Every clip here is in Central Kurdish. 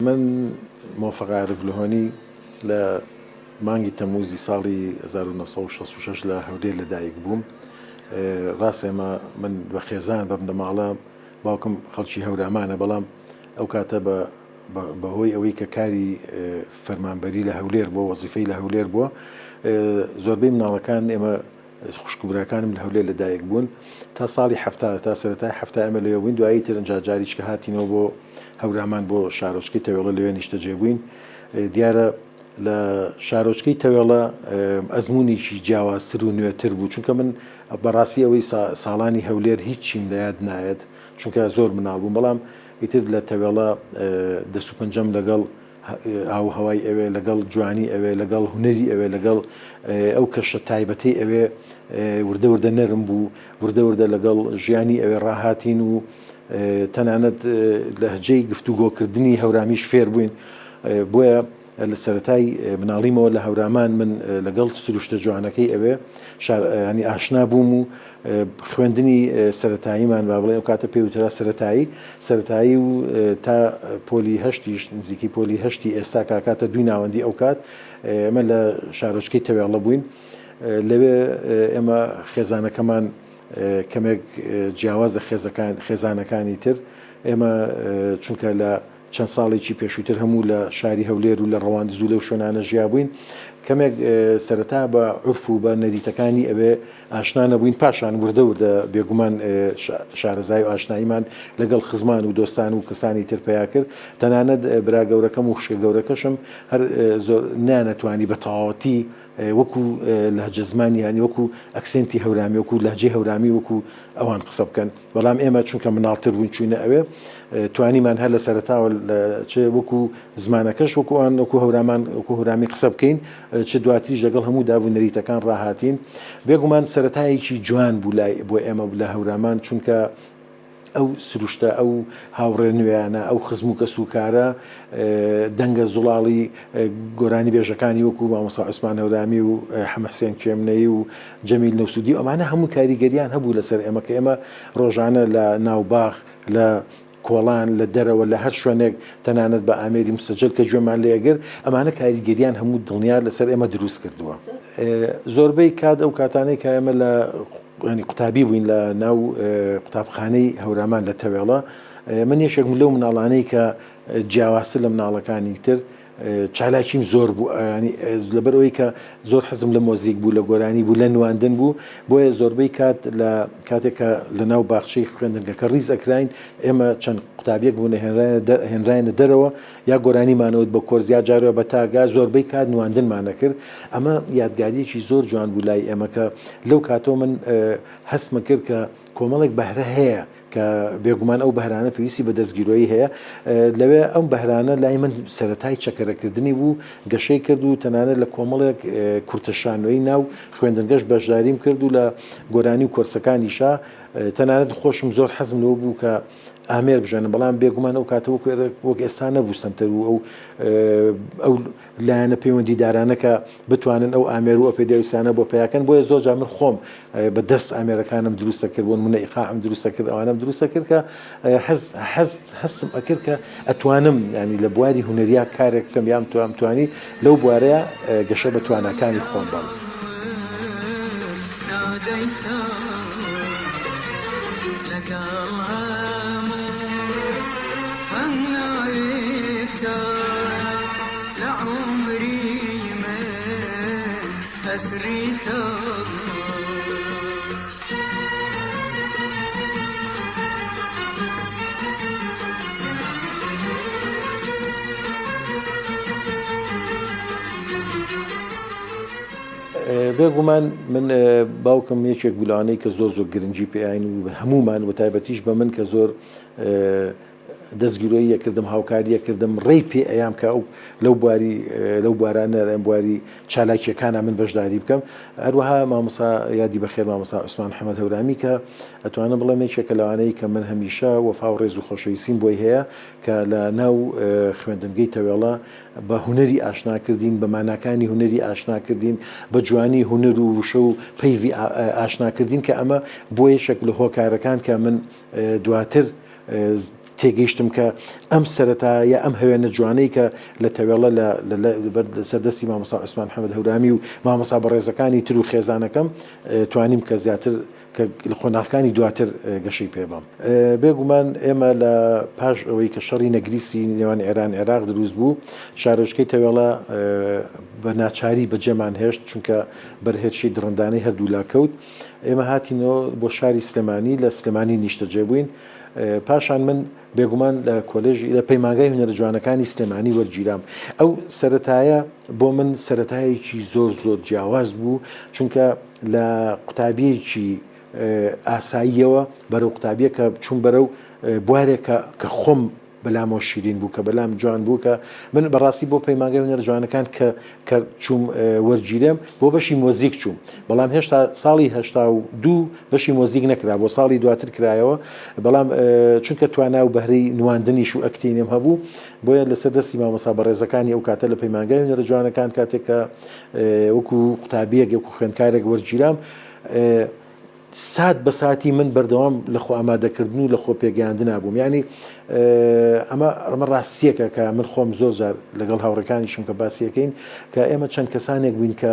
من مۆفەق عارف لهۆنی لە مانگی تەمووزی ساڵی 1966 لە هەولێر لەدایک بووم. ڕاست ئێمە من بە خێزان بە بنەماڵە باوکم خەڵکی هەورامانە بەڵام ئەو کاتە بە بەهۆی ئەوەی کە کاری فەرمانبەری لە هەولێر بووە وەزیفەی لە هەولێر بووە زۆربەی مناڵەکان ئێمە خوشک و براکانم لە هەولێر لەدایک بوون تا ساڵی حەفتا تا سەرەتای حەفتا ئێمە لەوێ بووین دوایی تر ئینجا جاریچ کە هاتینەوە بۆ هەورامان بۆ شارۆچکەی تەوێڵە لەوێ نیشتەجێ بووین دیارە لە شارۆچکەی تەوێڵە ئەزمونێکی جیاوازتر و نوێتر بوو چونکە من بەڕاستی ئەوەی ساڵانی هەولێر هیچیم لە یاد نایەت چونکە زۆر مناڵ بووم بەڵام ئیتر لە تەوێڵە دەست و پەنجەم لەگەڵ ئاووهەوای ئەوێ، لەگەڵ جوانی ئەوێ، لەگەڵ هونەری ئەوێ، لەگەڵ ئەو کەشە تایبەتەی ئەوێ وردە وردە نەرم بوو، وردە وردە لەگەڵ ژیانی ئەوێ ڕاهاتین و تەنانەت لەهجەی گفتوگۆکردنی هەورامیش فێر بووین. بۆیە لە سەرەتای مناڵیمەوە لە هەورامان من لەگەڵ سروشتە جوانەکەی ئەوێ ینی ئاشنا بووم و خوێندنی سەرەتاییمان با بڵێین ئەو کاتە پێی وترا سەرەتایی، سەرەتایی و تا پۆلی هەشتیش نزیکەی پۆلی هەشتی ئێستا کە ئەکاتە دووی ناوەندی ئەو کات ئێمە لە شارۆچکەی تەوێڵە بووین لەوێ ئێمە خێزانەکەمان کەمێک جیاواز لە خێزەکان خێزانەکانی تر ئێمە چونکە لە چەند ساڵێکی پێشووتر هەموو لە شاری هەولێر و لە ڕەواندز و لەو شوێنانە ژیابووین، کەمێک سەرەتا بە عورف و بە نەریتەکانی ئەوێ ئاشنا نەبووین، پاشان وردە وردە بێگومان شارەزایی و ئاشناییمان لەگەڵ خزمان و دۆستان و کەسانی تر پەیا کرد، تەنانەت برا گەورەکەم و خوشکە گەورەکەشم هەر زۆر نەیانەتوانی بە تەواوەتی وەکوو لەهجە زمانی یانی وەکوو accent ی هەورامی وەکوو لەهجەی هەورامی وەکوو ئەوان قسە بکەن. بەڵام ئێمە چونکە مناڵتر بووین چووینە ئەوێ توانیمان هەر لە سەرەتاوە چ وەکو زمانەکەش وەکو ئەوان وەکو هەورامان وەکو هەورامی قسە بکەین چ دواتریش لەگەڵ هەموو داب و نەریتەکان ڕاهاتین بێگومان سەرەتایەکی جوان بوو لای بۆ ئێمە لە هەورامان چونکە ئەو سروشتە ئەو هاوڕێ نوێیانە ئەو خزم و کەس و کارە دەنگە زوڵاڵی گۆرانیبێژەکانی وەکو مامۆستا عوسمان هەورامی و حەمە حسێن کێمنەیی و جەمیل نەوسودی و ئەمانە هەموو کاریگەریان هەبوو لەسەر ئێمە کە ئێمە ڕۆژانە لە ناو باخ لە کۆڵان لە دەرەوە لە هەر شوێنێک تەنانەت بە ئامێری مسەجل کە گوێمان لێگرت ئەمانە کاریگەریان هەموو دڵنیا لەسەر ئێمە دروست کردووە. زۆربەی کات ئەو کاتانەی کە ئێمە لە ینی قوتابی بووین لە ناو قوتابخانەی هەورامان لە تەوێڵە من یەکێکم لەو مناڵانەی کە جیاوازتر لە مناڵەکانی تر چالاکیم زۆر بوو ینی لەبەر ئەوەی کە زۆر حەزم لە مۆزیک بوو لە گۆرانی بوو لە نواندن بوو بۆیە زۆربەی کات لە کاتێک کە لە ناو باخچەی خوێندنگەکە ڕیز ئەکراین ئێمە چەند قوتابیەک بوون هێنراینە دەرەوە یا گۆرانیمانەوت بە کۆرس یا جارێ بە تاگا زۆربەی کات نواندنمانە کرد ئەمە یادگاریەکی زۆر جوان بوو لای ئێمە کە لەو کاتەوە من هەستمە کرد کە کۆمەڵێک بەهرە هەیە کە بێگومان ئەو بەهرانە پێویستی بە دەستگیرۆیی هەیە، لەوێ ئەم بەهرانە لای من سەرەتای چەکەرەکردنی بوو، گەشەی کرد و تەنانەت لە کۆمەڵێک کورتە شانۆیی ناو خوێندنگەش بەشداریم کرد و لە گۆرانی و کۆرسەکانیشا تەنانەت خۆشم زۆر حەزم لەوە بوو کە ئامێر بژەنم، بەڵام بێگومان ئەو کاتە وەک ئێستا نەبوو سەنتەر و ئەو ئەو لایەنە پەیوەندیدارانە کە بتوانن ئەو ئامێر و ئەو پێداویستانە بۆ پەیا کەن، بۆیە زۆر جار من خۆم بە دەست ئامێرەکانم دروست دەکرد، بۆ نموونە ئیقاعم دروست دەکرد، ئەوانەم دروست دەکرد کە حەز حەز هەستم ئەکرد کە ئەتوانم یانی لە بواری هونەریا کارێک بکەم یان توانم توانی لەو بوارەیا گەشە بە تواناکانی خۆم بەم. بێگومان من باوکم یەکێک بوو لەوانەی کە زۆر زۆر گرنگی پێین و هەمومان و تایبەتیش بە من کە زۆر دەستگیرۆیی ئەکردم، هاوکاری ئەکردم، ڕێی پێ ئەیام کە ئەو لەو بواری لەو بوارانە لە بواری چالاکییەکانا من بەشداری بکەم. هەروەها مامۆستا یادی بەخێر مامۆستا عوسمان محەمەد هەورامی کە ئەتوانم بڵێم یەکێکە لەوانەی کە من هەمیشە وەفا و ڕێز و خۆشەویستیم بۆی هەیە کە لە ناو خوێندنگەی تەوێڵە بە هونەری ئاشنا کردین، بە ماناکانی هونەری ئاشنا کردین، بە جوانی هونەر و وشە و پەیڤی ئاشنا کردین کە ئەمە بۆ یەکێک لە هۆکارەکان کە من دواتر. تێگەیشتم کە ئەم سەرەتا یا ئەم هەوێنە جوانەی کە لە تەوێڵە لە لەسەر دەستی مامۆستا عوسمان محەمەد هەورامی و مامۆستا بەڕێزەکانی تر و خێزانەکەم توانیم کە زیاتر کە لە قۆناغەکانی دواتر گەشەی پێ بەم. بێگومان ئێمە لە پاش ئەوەی کە شەڕی نەگریسی نێوان ئێران عێراق دروست بوو، شارۆچکەی تەوێڵە بە ناچاری بەجێمان هێشت، چونکە بەر هێرشی دڕندانەی هەردوولا کەوت. ئێمە هاتینەوە بۆ شاری سلێمانی، لە سلێمانی نیشتەجێ بووین. پاشان من بێگومان لە کۆلێژی لە پەیمانگای هونەرە جوانەکانی سلێمانی وەرگیرام. ئەو سەرەتایە بۆ من سەرەتایەکی زۆر زۆر جیاواز بوو، چونکە لە قوتابیەکی ئاساییەوە بەرەو قوتابیە کە چوون بەرەو بوارێک کە خۆم بەلامەوە شیرین بوو کە بەلام جوان بوو کە من بەڕاستی بۆ پەیمانگای هونەرە جوانەکان کە کە چووم وەرگیرێم بۆ بەشی مۆزیک چووم بەڵام هێشتا ساڵی 82 بەشی مۆزیک نەکرا بۆ ساڵی دواتر کرایەوە بەڵام چونکە توانا و بەهرەی نواندنیش و ئەکتینم هەبوو بۆیە لەسەر دەستی مامۆسا بەڕێزەکانی ئەو کاتە لە پەیمانگای هونەرە جوانەکان کاتێک کە وەکو قوتابیەک وەکو خوێندکارێک وەرگیرام سات بە ساتی من بەردەوام لە خۆ ئامادەکردن و لە خۆ پێگەیاندنا بووم یعنی ئەمە ئەمە ڕاستیەکە کە من خۆم زۆر جار لەگەڵ هاوڕێکانیشم کە باسیەکەین کە ئێمە چەند کەسانێک بووین کە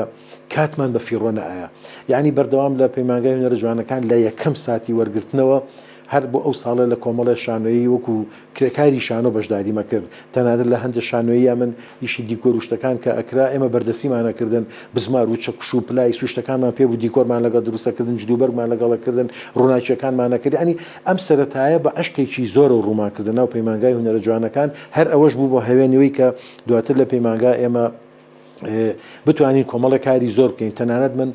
کاتمان بە فیڕۆ نەئایا یعنی بەردەوام لە پەیمانگای هونەرە جوانەکان لە یەکەم ساتی وەرگرتنەوە هەر بۆ ئەو ساڵە لە کۆمەڵێ شانۆیی وەکو کرێکاری شانۆ بەشداریمە کرد، تەنانەت لە هەندێ شانۆییا من ئیشی دیکۆر و شتەکان کە ئەکرا ئێمە بەردەستیمان ئەکردن، بزمار و چەکوش و پلایس و شتەکانمان پێ بوو دیکۆرمان لەگەڵ دروست ئەکردن، جلوبەرگمان لەگەڵ ئەکردن، ڕووناکییەکانمان ئەکرد، یەعنی ئەم سەرەتایە بە عەشقێکی زۆرەوە ڕوومان کردە ناو پەیمانگای هونەرە جوانەکان، هەر ئەوەش بوو بە هەوێنی کە دواتر لە پەیمانگا ئێمە بتوانین کۆمەڵێک کاری زۆر بکەین تەنانەت من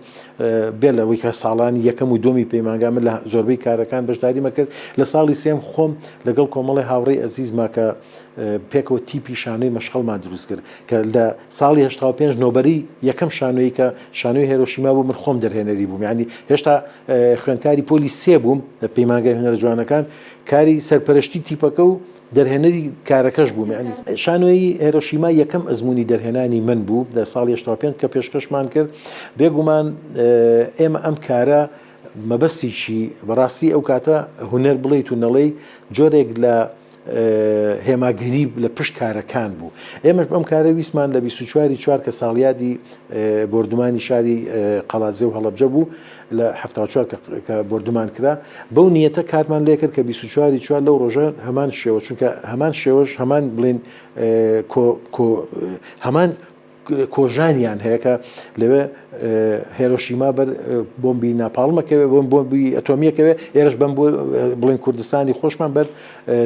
بێ لەوەی کە ساڵانی یەکەم و دووەمی پەیمانگا من لە زۆربەی کارەکان بەشداریمە کرد لە ساڵی سێم خۆم لەگەڵ کۆمەڵی هاوڕێی ئەزیزما کە پێکەوە تیپی شانۆی مەشخەڵمان دروست کرد کە لە ساڵی 85 نۆبەری یەکەم شانۆیی کە شانۆی هێرۆشیما بوو من خۆم دەرهێنەری بووم یعنی هێشتا خوێندکاری پۆلی سێ بووم لە پەیمانگای هونەرە جوانەکان کاری سەرپەرشتی تیپەکە و دەرهێنەری کارەکەش بووم یانی شانۆیی هێرۆشیما یەکەم ئەزموونی دەرهێنانی من بوو لە ساڵی 85 کە پێشکەشمان کرد بێگومان ئێمە ئەم کارە مەبەستیکی بەڕاستی ئەو کاتە هونەر بڵیت و نەڵێی جۆرێک لە هێماگەری لە پشت کارەکان بوو ئێمەش ئەم کارە ویستمان لە 24 چوار کە ساڵیادی بۆردومانی شاری قەڵادزێ و هەڵەبجە بوو لە 74 کە بۆردومان کرا بەو نیەتە کارمان لێ کرد کە 24 چوار لەو ڕۆژە هەمان شێوە چونکە هەمان شێوەش هەمان بڵین کۆ هەمان کۆژانیان هەیە کە لەوێ هێرۆشیما بەر بۆمبی ناپاڵمەکەوێ بۆم بۆمبی ئەتۆمیەکەوێ ئێرش بەم بڵین کوردستانی خۆشمان بەر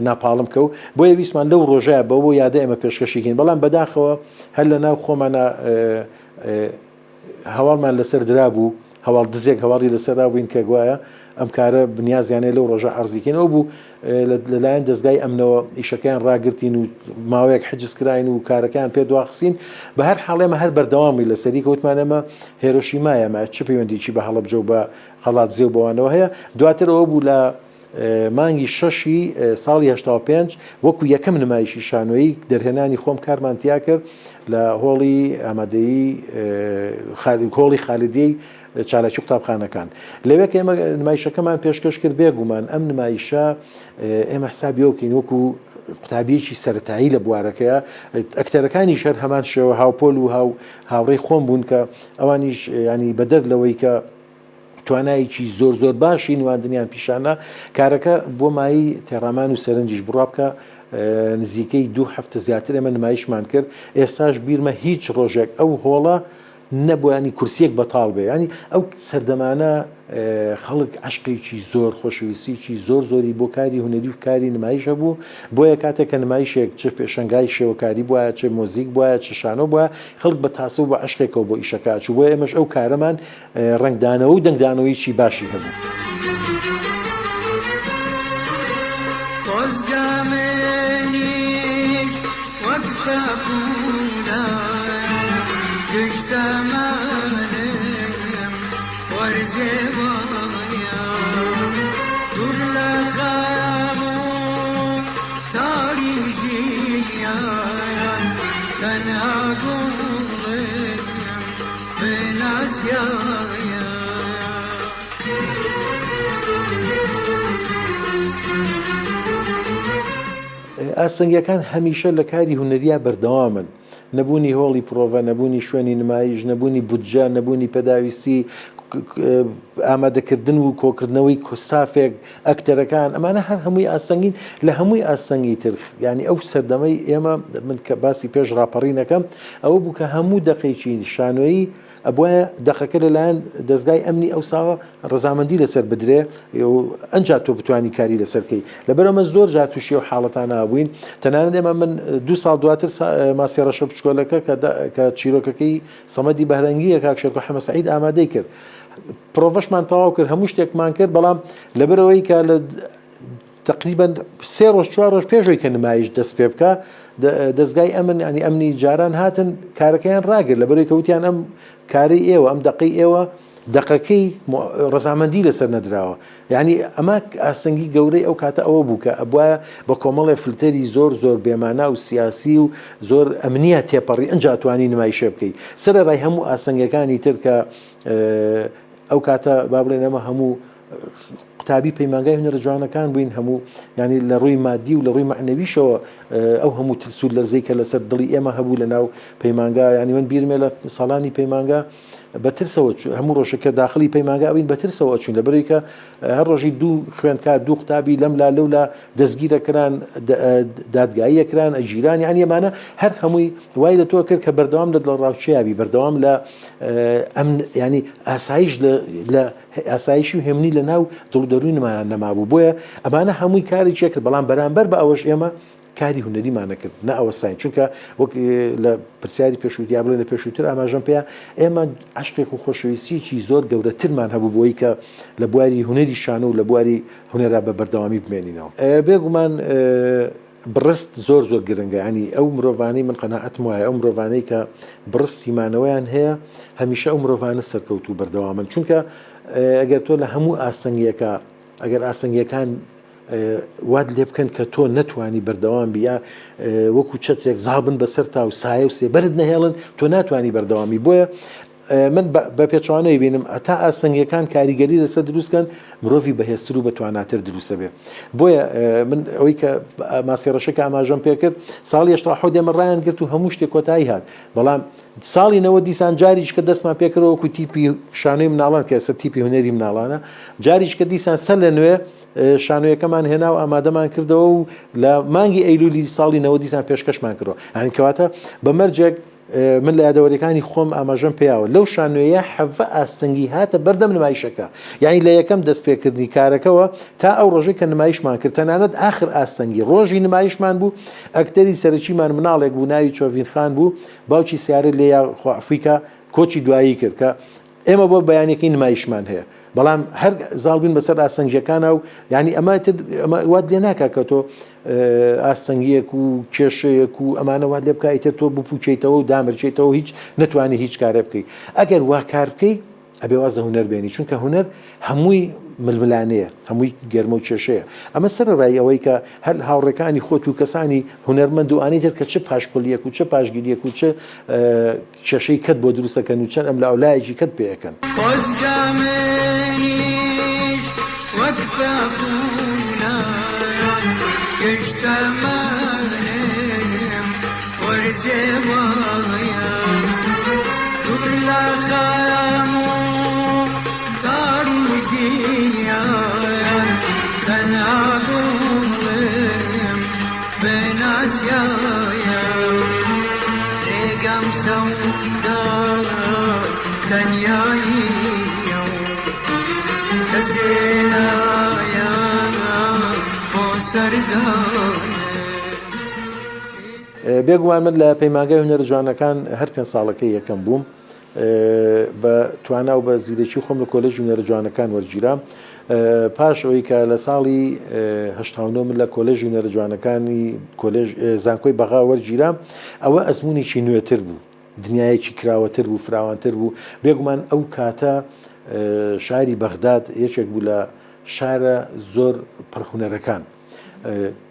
ناپاڵم کەو بۆیە ویستمان لەو ڕۆژەیە بەوە یادە ئێمە پێشکەشیکەین بەڵام بەداخەوە هەر لە ناو خۆمانە هەواڵمان لەسەر درابوو، هەواڵ دزێک هەواڵی لەسەر رابووین کە گوایە ئەم کارە بنیازیانەیە لەو ڕۆژە عەرزی کەین. ئەو بوو لەلایەن دەزگای ئەمنەوە ئیشەکەیان ڕاگرتین و ماوەیەک حجز کراین و کارەکەیان پێ دواخستین. بە هەر حاڵ ئێمە هەر بەردەوام بووین لەسەری کە وتمان ئێمە هێرۆشیمایە، ئەمە چ پەیوەندیی بە هەڵەبجە و بە قەڵادزێ و بەوانەوە هەیە. دواتر ئەوە بوو لە مانگی شەشی ساڵی 85 وەکو یەکەم نمایشی شانۆیی دەرهێنانی خۆم کارمان تیا کرد لە هۆڵی ئامادەیی هۆڵی خالیدیەی چالاکی قوتابخانەکان لەوێ کە ئێمە نمایشەکەمان پێشکەش کرد بێگومان ئەم نمایشە ئێمە حسابی ئەو بکەین وەکو قوتابیەکی سەتایی لە بوارەکەیە ئەکتەرەکانی شەر هەمان شێوە هاوپۆل و هاو هاوڕێی خۆم بوون کە ئەوانیش ینی بەدەر لەوەی کە توانایەکی زۆر زۆر باشی نواندنیان پیشاندا، کارەکە بۆ مایەی تێڕامان و سەرنجیش بڕوا بکە نزیکەی دوو هەفتە زیاتر ئێمە نمایشمان کرد، ئێستاش بیرمە هیچ ڕۆژێک ئەو هۆڵە نەبوو ینی کورسیەک بەتاڵ بێ ینی ئەو سەردەمانە خەڵک عەشقێکی زۆر خۆشەویستیکی زۆر زۆری بۆ کاری هونەری و کاری نمایش هەبوو بۆیە کاتێک کە نمایشێک چ پێشەنگای شێوەکاری بوایە چ مۆزیک بوایە چ شانۆ بوایە خەڵک بە تاسە و بە عەشقێکەوە بۆ ئیشەکە ئەچوو بۆیە ئێمەش ئەو کارەمان ڕەنگدانەوە و دەنگدانەوەیەکی باشی هەبوو. ئاستەنگیەکان هەمیشە لە کاری هونەریا بەردەوامن. نەبوونی هۆڵی پرۆڤە، نەبوونی شوێنی نمایش، نەبوونی بودجە، نەبوونی پێداویستی، ئامادەکردن و کۆکردنەوەی ستافێک، ئەکتەرەکان، ئەمانە هەر هەمووی ئاستەنگین، لە هەمووی ئاستەنگی تر یانی ئەو سەردەمەی ئێمە من کە باسی پێش ڕاپەڕینەکەم ئەوە بوو کە هەموو دەقێکی شانۆیی ئەبوایە دەقەکە لەلایەن دەزگای ئەمنی ئەوساوە ڕەزامەندی لەسەر بدرێ و ئەنجا تۆ بتوانی کاری لەسەر کەی. لەبەر ئەمە زۆر جار تووشی ئەو حاڵەتانە بووین. تەنانەت ئێمە من دوو ساڵ دواتر ماسیە ڕەشە بچکۆلەکە کە چیرۆکەکەی سەمەدی بەهرەنگییە کاک شێرکۆ حەمە سەعید ئامادەی کرد. پرۆڤەشمان تەواو کرد، هەموو شتێکمان کرد، بەڵام لەبەرئەوەی کە لە تەقریبەن سێ ڕۆژ چوار ڕۆژ پێش ئەوەی کە نمایش دەست پێ بکا دەزگای ئەمن ینی ئەمنی جاران هاتن کارەکەیان ڕاگر لەبەرەوەی کە وتیان ئەم کارەی ئێوە ئەم دەقەی ئێوە دەقەکەی ڕەزامەندی لەسەر نەدراوە یعنی ئەمە ئاستەنگی گەورەی ئەو کاتە ئەوە بوو کە ئەبواە بە کۆمەڵێ فلتەری زۆر زۆر بێمانا و سیاسی و زۆر ئەمنیە تێپەڕی ئەنجا توانی نمایشێ بکەی سەرەڕای هەموو ئاستەنگەکانی تر کە ئەو کاتە با بڵێن ئەمە هەموو قوتابی پەیمانگای هونەرە جوانەکان بووین هەموو یانی لە ڕووی مادی و لە ڕووی مەعنەویشەوە ئەو هەموو ترس و لەرزەی کە لەسەر دڵی ئێمە هەبوو لە ناو پەیمانگا یانی من بیرمێ لە ساڵانی پەیمانگا بە ترسەوە هەموو ڕۆژێک کە داخلی پەیمانگا ئەوین بە ترسەوە ئەچوین لە بەرەوەی کە هەر ڕۆژی دوو خوێندکار دوو قوتابی لەم لا لەو لا دەستگیرەکران دادگاییەکران ئەگیران یانی ئەمانە هەر هەمووی وای لە تۆ کرد کە بەردەوام لە دڵەڕاوکێیابی بەردەوام لە ئەم ینی ئاسایش لە ئاسایشی و هێمنی لە ناو دڵ و دەروونمانا نەمابوو، بۆیە ئەمانە هەمووی کارێکی ئەکرد، بەڵام بەرامبەر بە ئەوەش ئێمە کاری هونەریمان نەکرد، نەئەوەستاین، چونکە وەک لە پرسیاری پێشوو یا بڵێن لە پێشووتر ئاماژەم پێیا، ئێمە عەشقێک و خۆشەویستییەکی زۆر گەورەترمان هەبوو بۆی کە لە بواری هونەری شانۆ و لە بواری هونەرا بە بەردەوامی بمێنینەوە. بێگومان بڕست زۆر زۆر گرنگە یانی ئەو مرۆڤانەی من قەناعەتم وایە ئەو مرۆڤانەی کە بڕستی مانەوەیان هەیە هەمیشە ئەو مرۆڤانە سەرکەوتوو بەردەوامن چونکە ئەگەر تۆ لە هەموو ئاستەنگیەکە ئەگەر ئاستەنگیەکان وات لێ بکەن کە تۆ نەتوانی بەردەوام بی یا وەکو چەترێک زاڵ بن بەسەر تا و سایە و سێبەرت نەهێڵن تۆ ناتوانی بەردەوامی بۆیە من بە پێچەوانەوەی بینم هەتا ئاستەنگیەکان کاریگەری لەسەر دروست کەن مرۆڤی بەهێزتر و بەتواناتر دروستە بێ بۆیە من ئەوەی کە ماسی ڕەشەکە ئاماژەم پێکرد ساڵی 87 ئێمە ڕایان گرت و هەموو شتێک کۆتایی هات بەڵام ساڵی نەوە دیسان جاریش کە دەستمان پێکردەوە وەکو تیپی شانۆی مناڵان کە ئێستا تیپی هونەری مناڵانە جاریش کە دیسان سەر لە نوێ شانۆیەکەمان هێنا و ئامادەمان کردەوە و لە مانگی ئەیلولی ساڵی نەوە دیسان پێشکەشمان کردەوە یانی کەواتە بە مەرجێک من لە یادەوەریەکانی خۆم ئاماژەم پێیاوە لەو شانۆیە حەڤە ئاستەنگی هاتە بەردەم نمایشەکە یانی لە یەکەم دەستپێکردنی کارەکەوە تا ئەو ڕۆژەی کە نمایشمان کرد تەنانەت ئاخر ئاستەنگی ڕۆژی نمایشمان بوو ئەکتەری سەرەکیمان مناڵێک بوو ناوی چۆڤین خان بوو باوکی سیارە لێیا خوا عەفوی کا کۆچی دوایی کرد کە ئێمە بۆ بەیانەکەی نمایشمان هەیە بەڵام هەر زاڵ بووین بەسەر ئاستەنگیەکانە و یعنی ئەمە تر ئەمە وات لێ ناکا کە تۆ ئاستەنگیەک و کێشەیەک و ئەمانە وات لێ بکە ئیتر تۆ بپوچیتەوە و دامرچیتەوە هیچ نتوانانی هیچ کارێ بکەی ئەگەر وا کار بکەی ئەبێ واز لە هونەر بێنی چونکە هونەر هەمووی ململانێیە هەمووی گەرمە و کێشەیە ئەمە سەرەڕای ئەوەی کە هەر هاوڕێکانی خۆت و کەسانی هونەرمەند و ئانی تر کە چ پاشقولیەک و چ پاشگیریەک و چ کێشەی کەت بۆ دروست ئەکەن و چەند ئەملاولایەکی کەت پێ ئەکەن. خۆزگە منیش وەک پەپوولە گشت تەمەنم وەرزێ وایە دوور لە خەم و تاری ژیان تەنها گوڵم بناسیایە ڕێگەم سەودای تەنیاییە و کەسێ نایە بۆ سەردانم. بێگومان من لە پەیمانگای هونەرە جوانەکان هەر پێنج ساڵەکەی یەکەم بووم. بە توانا و بە زیرەکی خۆم لە کۆلێژی هونەرە جوانەکان وەرگیرام. پاش ئەوەی کە لە ساڵی 89 من لە کۆلێژی هونەرە جوانەکانی کۆلێژ زانکۆی بەغا وەرگیرام، ئەوە ئەزموونێکی نوێتر بوو، دنیایەکی کراوەتر بوو، فراوانتر بوو. بێگومان ئەو کاتە شاری بەغداد یەکێک بوو لە شارە زۆر پڕ هونەرەکان.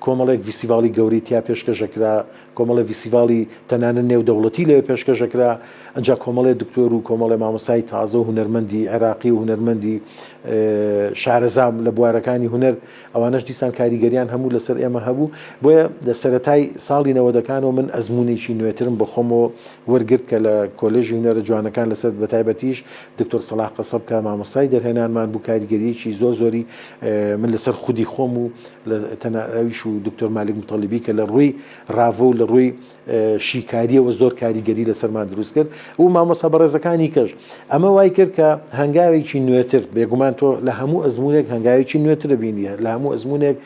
کۆمەڵێک ڤیستیڤاڵی گەورەی تیا پێشکەش ئەکرا، کۆمەڵێ ڤیستیڤاڵی تەنانەت نێودەوڵەتی لەوێ پێشکەش ئەکرا، ئەنجا کۆمەڵێ دکتۆر و کۆمەڵێ مامۆستای تازە و هونەرمەندی عێراقی و هونەرمەندی شارەزا لە بوارەکانی هونەر ئەوانەش دیسان کاریگەریان هەموو لەسەر ئێمە هەبوو، بۆیە لە سەرەتای ساڵی نەوەدەکانەوە من ئەزموونێکی نوێترم بە خۆمەوە وەرگرت کە لە کۆلێژی هونەرە جوانەکان لەسەر بەتایبەتیش دکتۆر سەڵاح قەسەب کە مامۆستای دەرهێنانمان بوو کاریگەرییەکی زۆر زۆری من لەسەر خودی خۆم و لە تەنها ئەویش و دکتۆر مالک موتەڵیبی کە لە ڕووی ڕاڤە و لە ڕووی شیکاریەوە زۆر کاریگەری لەسەرمان دروست کرد و مامۆستا بەڕێزەکانی کەش ئەمە وای کرد کە هەنگاوێکی نوێتر بێگومان تۆ لە هەموو ئەزمونێک هەنگاوێکی نوێتر بینی لە هەموو ئەزمونێک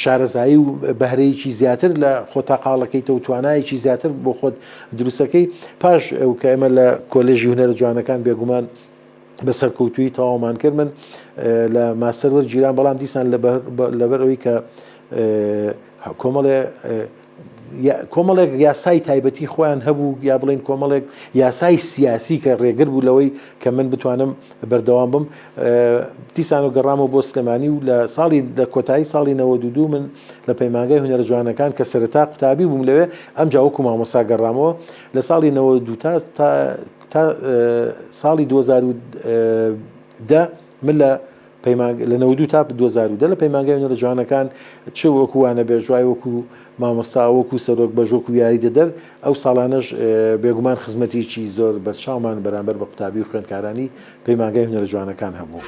شارەزایی و بەهرەیەکی زیاتر لە خۆتاقاڵەکەیتە و توانایەکی زیاتر بۆ خۆت دروستەکەی پاش ئەو کە ئێمە لە کۆلێژی هونەرە جوانەکان بێگومان بە سەرکەوتوویی تەواومان کرد من لە ماستەر وەرگیرام بەڵام دیسان لەبەر ئەوەی کە کۆمەڵێ کۆمەڵێک یاسای تایبەتی خۆیان هەبوو یا بڵین کۆمەڵێک یاسای سیاسی کە ڕێگر بوو لەوەی کە من بتوانم بەردەوام بم دیسان و گەڕامەوە بۆ سلێمانی و لە ساڵی لە کۆتایی ساڵی 92 من لە پەیمانگای هونەرە جوانەکان کە سەرەتا قوتابی بووم لەوێ ئەمجا وەکو مامۆستا گەڕامەوە لە ساڵی 92 تا تا ساڵی 2010 من لە پەیمانگ لە 92 تا 2010 لە پەیمانگای هونەرە جوانەکان چ وەکو وانەبێژ وای وەکو مامۆستا وەکو سەرۆک بەش وەکو یاریدەدەر ئەو ساڵانەش بێگومان خزمەتێکی زۆر بەرچاومان بەرامبەر بە قوتابی و خوێندکارانی پەیمانگای هونەرە جوانەکان هەبوو.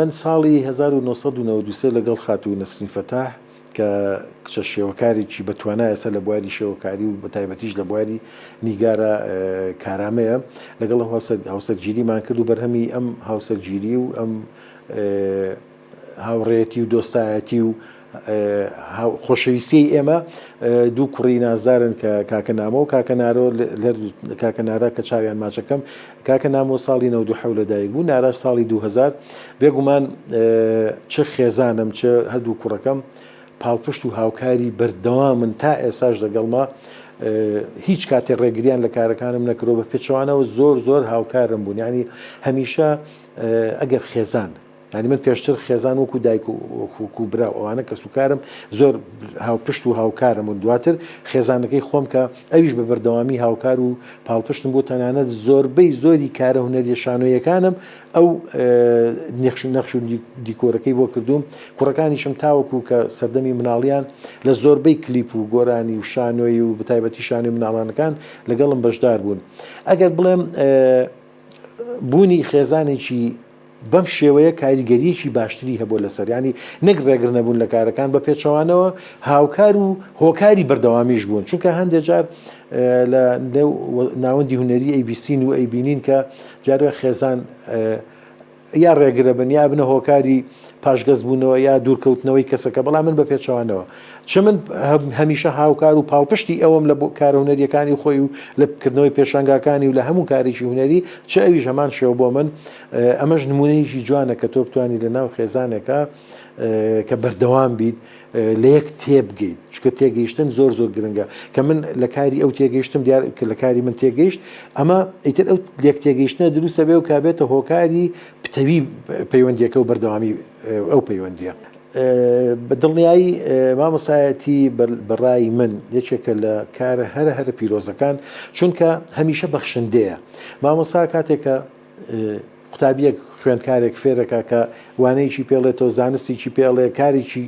من ساڵی 1993 لەگەڵ خاتوو نەسرین فەتاح کە کچە شێوەکارێکی بەتوانا ئێستا لە بواری شێوەکاری و بەتایبەتیش لە بواری نیگارە کارامەیە لەگەڵ هاوسەرگیریمان کرد و بەرهەمی ئەم هاوسەرگیری و ئەم هاوڕێیەتی و دۆستایەتی و خۆشەویستیی ئێمە دوو کوڕی نازدارن کە کاکە نامۆ و کاکە نارۆ کاکە نارا کە چاویان ماچەکەم کاکە نامۆ ساڵی 97 لەدایک بوو ناراش ساڵی 2000 بێگومان چ خێزانم چ هەردوو کوڕەکەم پاڵپشت و هاوکاری بەردەوامن تا ئێساش لەگەڵما هیچ کاتێ ڕێگریان لە کارەکانم نەکرۆ بە پێچەوانەوە زۆر زۆر هاوکارم بوون ینی هەمیشە ئەگەر خێزان یانی من پێشتر خێزان وەکو دایک و وەکو برا و ئەوانە کەسوکارم زۆر هاوپشت و هاوکارم بوون دواتر خێزانەکەی خۆم کە ئەویش بە بەردەوامی هاوکار و پاڵپشتم بوو تەنانەت زۆربەی زۆری کارە هونەریە شانۆیەکانم ئەو نەخش نەخش و دیکۆرەکەی بۆ کردووم کوڕەکانیشم تاوەکو کە سەردەمی مناڵیان لە زۆربەی کلیپ و گۆرانی و شانۆی و بەتایبەتی شانۆی مناڵانەکان لەگەڵم بەشدار بوون ئەگەر بڵێم بوونی خێزانێکی بەم شێوەیە کاریگەرییەکی باشتری هەبووە لەسەر، یانی نەک ڕێگر نەبوون لە کارەکان، بە پێچەوانەوە هاوکار و هۆکاری بەردەوامیش بوون، چونکە هەندێ جار لە نێو ناوەندی هونەری ئەیبیستین و ئەیبینین کە جارێ خێزان یا ڕێگرە بن یا بنە هۆکاری پاشگەز بوونەوە یا دوورکەوتنەوەی کەسەکە، بەڵام من بە پێچەوانەوە چ من هەمیشە هاوکار و پاڵپشتی ئەوم لە کارە هونەریەکانی خۆی و لە کردنەوەی پێشانگاکانی و لە هەموو کارێکی هونەری، چ ئەویش هەمان شێوە بۆ من، ئەمەش نمونەیەکی جوانە کە تۆ بتانی لە ناو خێزانێکا کە بەردەوام بیت لە یەک تێبگەیت چکە تێگەیشتن زۆر زۆر گرنگە کە من لە کاری ئەو تێگەیشتم دیار کە لە کاری من تێگەیشت ئەمە ئیتر ئەو لێک تێگەیشتنە دروستە بێ و کابێتە هۆکاری پتەوی پەیوەندیەکە و بەردەوامی ئەو پەیوەندیە. بە دڵنیایی مامۆستایەتی بەڕای من یەکێکە لە کارە هەرە هەرە پیرۆزەکان چونکە هەمیشە بەخشندەیە مامۆستا کاتێکە قوتابیەک خوێندکارێک فێرەکە کە وانەیەکی پێڵێتەوە زانستێکی پێڵێ کارێکی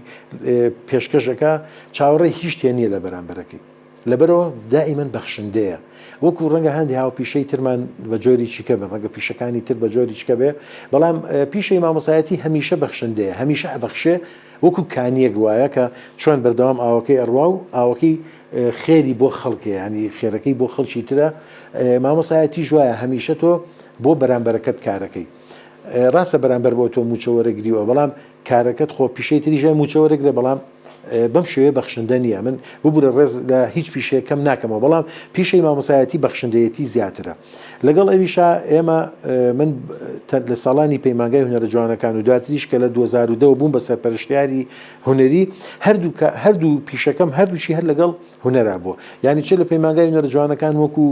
پێشکەشەکە چاوەڕێی هیچ شتێ نییە لە بەرامبەرەکەی لەبەرەوە دائیمەن بەخشندەیە وەکو ڕەنگە هەندی هاوپیشەی ترمان بە جۆری چیکە بن ڕەنگە پیشەکانی تر بە جۆری چکە بێ بەڵام پیشەی مامۆسایەتی هەمیشە بەخشندەیە هەمیشە ئەبەخشێ وەکو کانیەک وایە کە چۆن بەردەوام ئاوەکەی ئەڕوا و ئاوەکەی خێری بۆ خەڵکێ ینی خێرەکەی بۆ خەڵکی ترە مامۆسایەتیش وایە هەمیشە تۆ بۆ بەرامبەرەکەت کارەکەی ڕاستە بەرامبەر بۆ تۆ موچە وەرەگریوە بەڵام. کارەکەت خۆ پیشەی تریش هەیە مووچە وەرەگرێ بەڵام بەم شێوەیە بەخشندە نییە من ببورە ڕێز لە هیچ پیشەیەک کەم ناکەمەوە بەڵام پیشەی مامۆسایەتی بەخشندەیەتی زیاترە لەگەڵ ئەویشا ئێمە من لە ساڵانی پەیمانگای هونەرە جوانەکان و دواتریش کە لە 2010 بووم بە سەرپەرشتیاری هونەری هەردوو هەردوو پیشەکەم هەردووچی هەر لەگەڵ هونەرا بووە یانی چ لە پەیمانگای هونەرە جوانەکان وەکو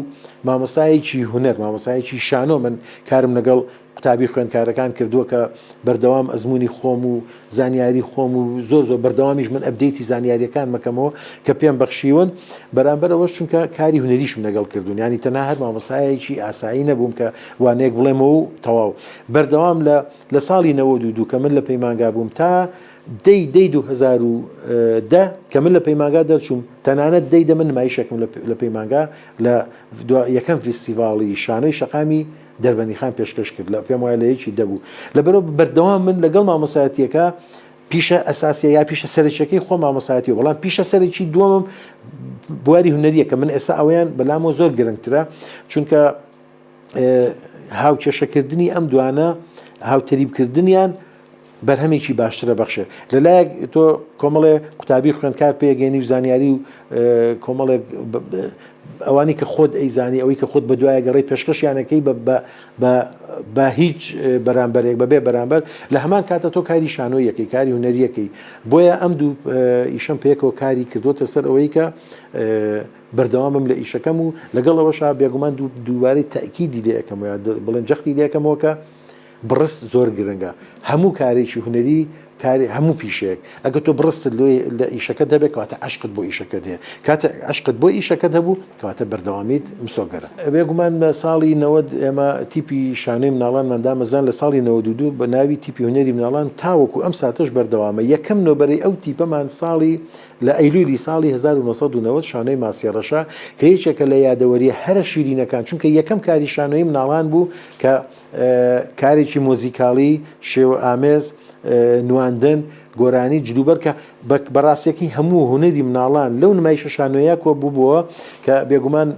مامۆستایەکی هونەر مامۆستایەکی شانۆ من کارم لەگەڵ قوتابی خوێندکارەکان کردووە کە بەردەوام ئەزمموی خۆم و زانیاری خۆم و زۆر زۆر بەردەوامیش من update ی زانیاریەکان مەکەمەوە کە پێم بەخشیون بەرامبەرەوەش چونکە کاری هونەریشم لەگەڵ کردوون ینی تەنها هەر مامۆسایەکی ئاسایی نەبووم کە وانەیەک بڵێمەوە و تەواو بەردەوام لە لە ساڵی 92 کە من لە پەیمانگا بووم تا دەی دەی 2010 کە من لە پەیمانگا دەرچووم تەنانەت دەی دە من نمایشێکم لە پەیمانگا لە یەکەم فیستیڤاڵی شانۆی شەقامی دەربەندیخان پێشکەش کرد لە پێم وایە لە یەکی دەبوو لەبەرەوە بەردەوام من لەگەڵ مامۆسایەتیەکە پیشە ئەساسیە یا پیشە سەرەکیەکەی خۆ مامۆسایەتی و بەڵام پیشە سەرەکی دووەمم بواری هونەریە کە من ئێستا ئەویان بەلامەوە زۆر گرنگترە چونکە هاوکێشەکردنی ئەم دوانە هاوتەریبکردنیان بەرهەمێکی باشترە بەخشێ لەلایەک تۆ کۆمەڵێ قوتابی خوێندکار پێگەێنی و زانیاری و کۆمەڵێک ئەوانی کە خۆت ئەیزانی ئەوەی کە خۆت بە دوایە گەڕی پێشکەشیانەکەی بە هیچ بەرامبەرێک بەبێ بەرامبەر لە هەمان کاتە تۆ کاری شانۆیەکەی کاری هونەریەکەی بۆیە ئەم دوو ئیشەم پێکەوە کاری کردوتە سەر ئەوەی کە بەردەوامم لە ئیشەکەم و لەگەڵ ئەوەشا بێگومان دووبارەی تەئکیدی لێ ئەکەمەوە یا بڵێن جەختی لێ ئەکەمەوە کە بڕست زۆر گرنگە هەموو کارێکی هونەری کاری هەموو پیشەیەک ئەگە تۆ بڕستت لۆی لە ئیشەکەت هەبێت کەواتە عەشقت بۆ ئیشەکەت هەیە کاتێک عەشقت بۆ ئیشەکەت هەبوو کەواتە بەردەوامیت مسۆگەرە. بێگومان لە ساڵی 90 ئێمە تیپی شانۆی مناڵانمان دامەزراند لە ساڵی 92 بە ناوی تیپی هونەری مناڵان تاوەکو ئەم ساتەش بەردەوامە یەکەم نۆبەرەی ئەو تیپەمان ساڵی لە ئەیلولی ساڵی 1990 شانۆی ماسیەڕەشە کە یەکێکە لە یادەوەرییە هەرە شیرینەکان، چونکە یەکەم کاری شانۆیی مناڵان بوو کە کارێکی مۆزیکاڵی، شێوەئامێز، نواندن، گۆرانی، جلوبەرگ کە بە ڕاستییەکەی هەموو هونەری مناڵان لەو نمایشە شانۆیە کۆبووبووەوە کە بێگومان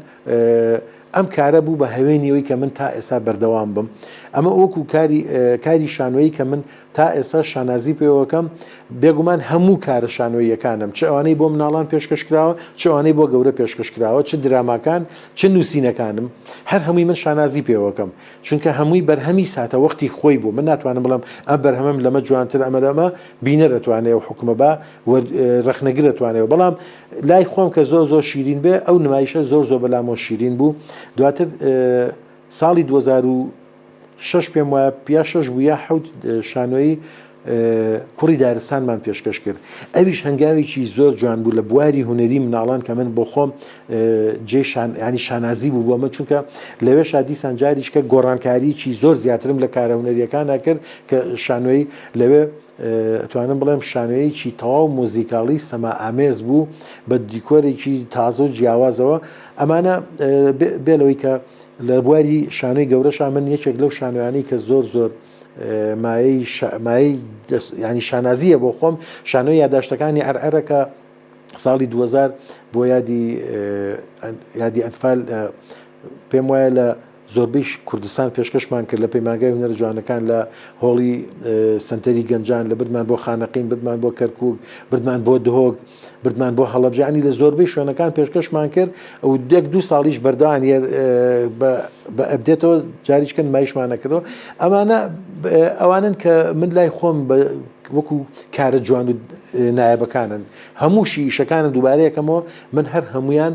ئەم کارە بوو بە هەوێنی ئەوەی کە من تا ئێستا بەردەوام بم. ئەمە وەکو کاری کاری شانۆیی کە من تا ئێستاش شانازی پێوەکەم، بێگومان هەموو کارە شانۆییەکانم چ ئەوانەی بۆ مناڵان پێشکەش کراوە، چ ئەوانەی بۆ گەورە پێشکەش کراوە، چ دراماکان، چ نووسینەکانم، هەر هەمووی من شانازی پێوەکەم، چونکە هەمووی بەرهەمی ساتەوەختی خۆی بوو، من ناتوانم بڵێم ئەم بەرهەمەم لەمە جوانترە ئەمە لەمە، بینەر ئەتوانێ ئەو حوکمە با و رەخنەگر ئەتوانێ، بەڵام لای خۆم کە زۆر زۆر شیرین بێ ئەو نمایشە زۆر زۆر بەلامەوە شیرین بوو، دواتر ساڵی 2006 پێم وایە یا شەش بوو یا حەوت شانۆیی کوڕی دارستانمان پێشکەش کرد ئەویش هەنگاوێکی زۆر جوان بوو لە بواری هونەری مناڵان کە من بۆ خۆم جێ شان ینی شانازی بوو بۆ من چونکە لەوێشا دیسان جاریشکە گۆڕانکاریی زۆر زیاترم لە کارە هونەریەکانە کرد کە شانۆی لەوێ ئەتوانم بڵێم شانۆیەکی تەواو مۆزیکاڵی سەما ئامێز بوو بە دیکۆرێکی تازە و جیاوازەوە ئەمانە بێ لەوەی کە لە بواری شانۆی گەورەشا من یەکێک لەو شانۆیانەی کە زۆر زۆر مایەی مایەی ینی شانازیە بۆ خۆم شانۆی یاداشتەکانی عەرعەرە کە ساڵی 2000 بۆ یادی یادی ئەنفال پێم وایە لە زۆربەی کوردستان پێشکەشمان کرد لە پەیمانگای هونەرە جوانەکان لە هۆڵی سەنتەری گەنجان لە بردمان بۆ خانەقین بردمان بۆ کەرکوک بردمان بۆ دهۆک بردمان بۆ هەڵەبجە ینی لە زۆربەی شوێنەکان پێشکەشمان کرد و یەک دوو ساڵیش بەردەوام بە update ەوە جاریشکە نمایشمانەکردەوە ئەمانە ئەوانن کە من لای خۆم وەکو کارە جوان و نایابەکانن هەمووشی ئیشەکانم دووبارەیەکەمەوە من هەر هەمویان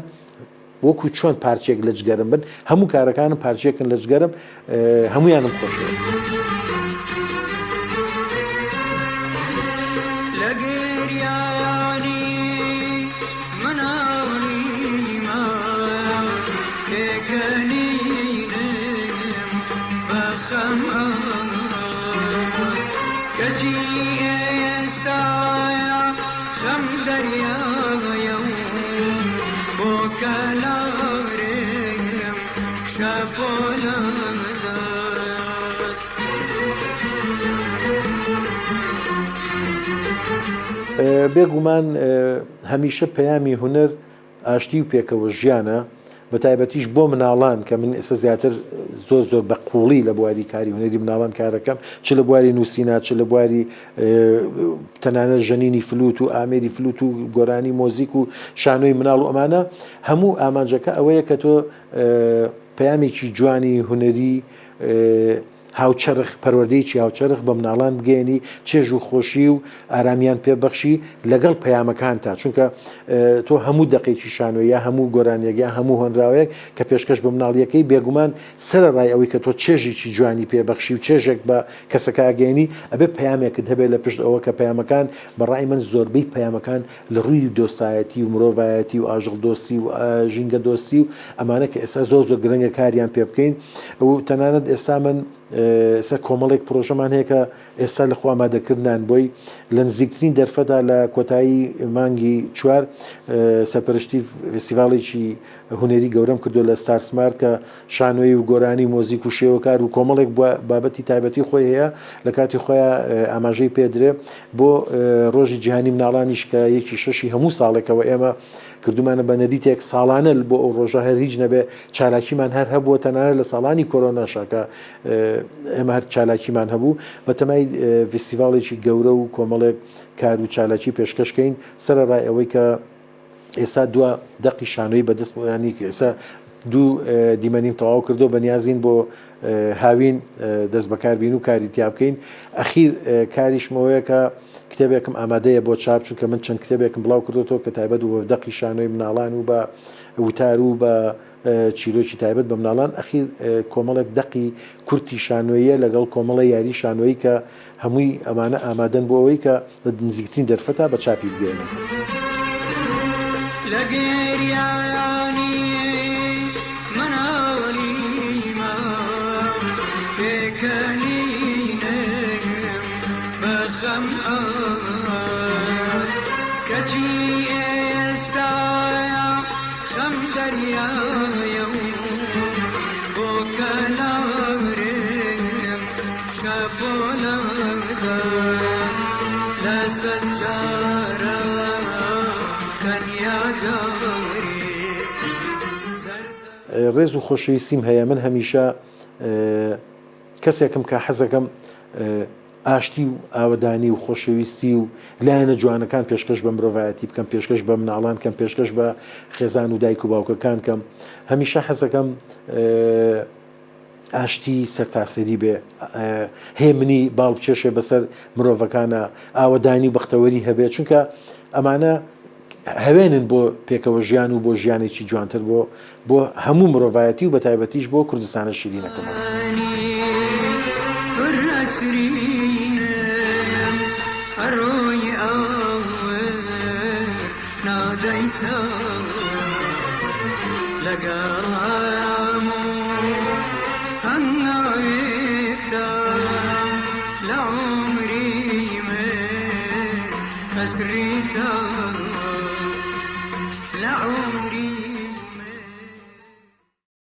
وەکو چۆن پارچەیەک لە جگەرم بن هەموو کارەکانم پارچەیەکن لە جگەرم هەمویانم خۆشەوێت. بێگومان هەمیشە پەیامی هونەر ئاشتی و پێکەوە ژیانە. بە تایبەتیش بۆ مناڵان کە من ئێستا زیاتر زۆر زۆر بە قوڵی لە بواری کاری هونەری مناڵان کارەکەم چ لە بواری نووسینا چ لە بواری تەنانەت ژەنینی فلوت و ئامێری فلوت و گۆرانی مۆزیک و شانۆی مناڵ و ئەمانە هەموو ئامانجەکە ئەوەیە کە تۆ پەیامێکی جوانی هونەری هاوچەرخ، پەروەردەیەکی هاوچەرخ بە مناڵان بگەیەنی، چێژ و خۆشی و ئارامیان پێ بەخشی لەگەڵ پەیامەکانتا، چونکە تۆ هەموو دەقێکی شانۆیی یا هەموو گۆرانیەک یا هەموو هۆنراوەیەک کە پێشکەش بە مناڵیەکەی بێگومان سەرەڕای ئەوەی کە تۆ چێژێکی جوانی پێ بەخشی و چێژێک بە کەسەکە ئەگەیەنی ئەبێ پەیامێکت هەبێ لە پشت ئەوە کە پەیامەکان بە ڕای من زۆربەی پەیامەکان لە ڕووی دۆستایەتی و مرۆڤایەتی و ئاژەڵ دۆستی و ژینگە دۆستی و ئەمانە کە ئێستا زۆر زۆر گرنگە کاریان پێ بکەین و تەنانەت ئێستا من ئێستا کۆمەڵێک پرۆژەمان هەیە کە ئێستا لە خۆ ئامادەکردنان بۆی لە نزیکترین دەرفەتا لە کۆتایی مانگی چوار سەرپەرشتی فستیڤاڵێکی هونەری گەورەم کردو لە ستار سمارت کە شانۆیی و گۆرانی و مۆزیک و شێوەکار و کۆمەڵێک بابەتی تایبەتی خۆی هەیە لە کاتی خۆیان ئاماژەی پێدرێ بۆ ڕۆژی جیهانی مناڵانیش کە یەکی شەشی هەموو ساڵێکەوە ئێمە کردومانە بە نەریتێک ساڵانە بۆ ئەو ڕۆژە هەر هیچ نەبێ چالاکیمان هەر هەبووە تەنانەت لە ساڵانی کۆرۆناشا کە ئێمە هەر چالاکیمان هەبوو بەتەمای فیستیڤاڵێکی گەورە و کۆمەڵێک کار و چالاکی پێشکەشکەین سەرەڕای ئەوەی کە ئێستا دوا دەقی شانۆیی بەدەست ینی ئێستا دوو دیمەنیم تەواو کردو بەنیازین بۆ هاوین دەست بەکار بین و کاری تیا بکەین ئەخیر کاریشمەوەیە کە کتێبێکم ئامادەیە بۆ چاپ چونکە من چەند کتێبێکم بڵاو کردوەوە کە تایبەت بە دەقی شانۆی مناڵان و بە وتار و بە چیرۆکی تایبەت بە مناڵان ئەخیر کۆمەڵێک دەقی کورتی شانۆییە لەگەڵ کۆمەڵە یاری شانۆیی کە هەمووی ئەمانە ئامادەن بۆ ئەوەی کە لە نزیکترین دەرفەتا بە چاپی بگەیەنن. لە گریانی مناڵیما پێکەنینم بە خەم هات کەچی ئێستایا خەم دەریایە و بۆ کەنارم شەپۆلەدا لە سەجارە تەنیا جارێ سەردە. ڕێز و خۆشەویستیم هەیە من هەمیشە کەسێکم کە حەزەکەم ئاشتی و ئاوەدانی و خۆشەویستی و لایەنە جوانەکان پێشکەش بە مرۆڤایەتی بکەم، پێشکەش بە مناڵان کەم، پێشکەش بە خێزان و دایک و باوکەکان کەم. هەمیشە حەزەکەم ئاشتی سەرتاسەری بێ، هێمنی باڵ بکێشێ بەسەر مرۆڤەکانە، ئاوەدانی و بەختەوەری هەبێ، چونکە ئەمانە هەوێنن بۆ پێکەوە ژیان و بۆ ژیانێکی جوانتر بۆ بۆ هەموو مرۆڤایەتی و بەتایبەتیش بۆ کوردستانە شیرینەکەمان.